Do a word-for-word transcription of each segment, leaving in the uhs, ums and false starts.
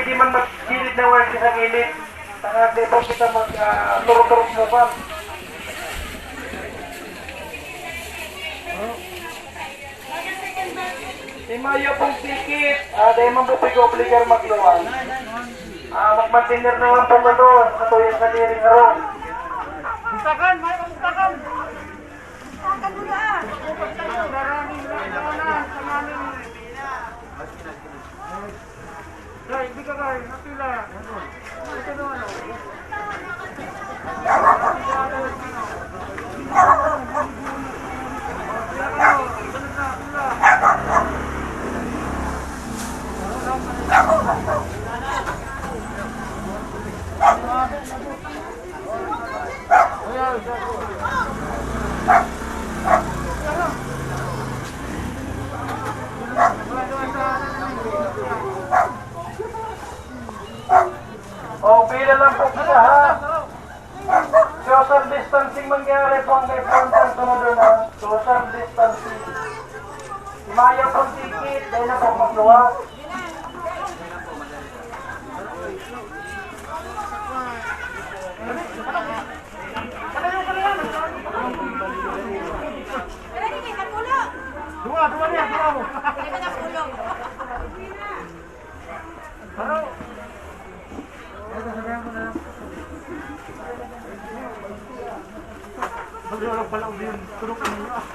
Di man magkilid na wire sa gilid. Tanga, di po kita mag, ah, turok-turok mo pa. Di mayo pong ticket. Ah, dahil man po pigo-obligar magluwas. Ah, magmantener na lang po ka doon. Sa tuyang kadiring harong. Bustakan, may bustakan. O, pila lang po kita, ha? Social distancing mangyari po ang kay Frontal Senador na. Social distancing. Mayo pong ticket, dahil na po magluwas. Dua, dua niya, dua mo. Ano? Ito, sabihan ko na lang. Magdurog pala ulit yung turok ninyo, ah.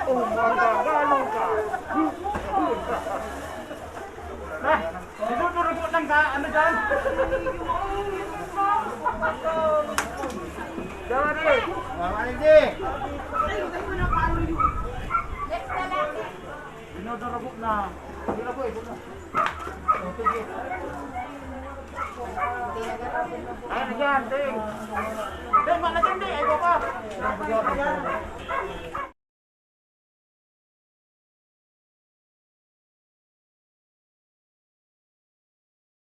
Oh, magagalo ka. Na, dinudurog lang ka, ano dyan? Sorry. Tama, hindi. Dinudurog na. Hindi na po, ito na. Ay, na dyan, ting. Ting, wala dyan, ting. Ay, baba.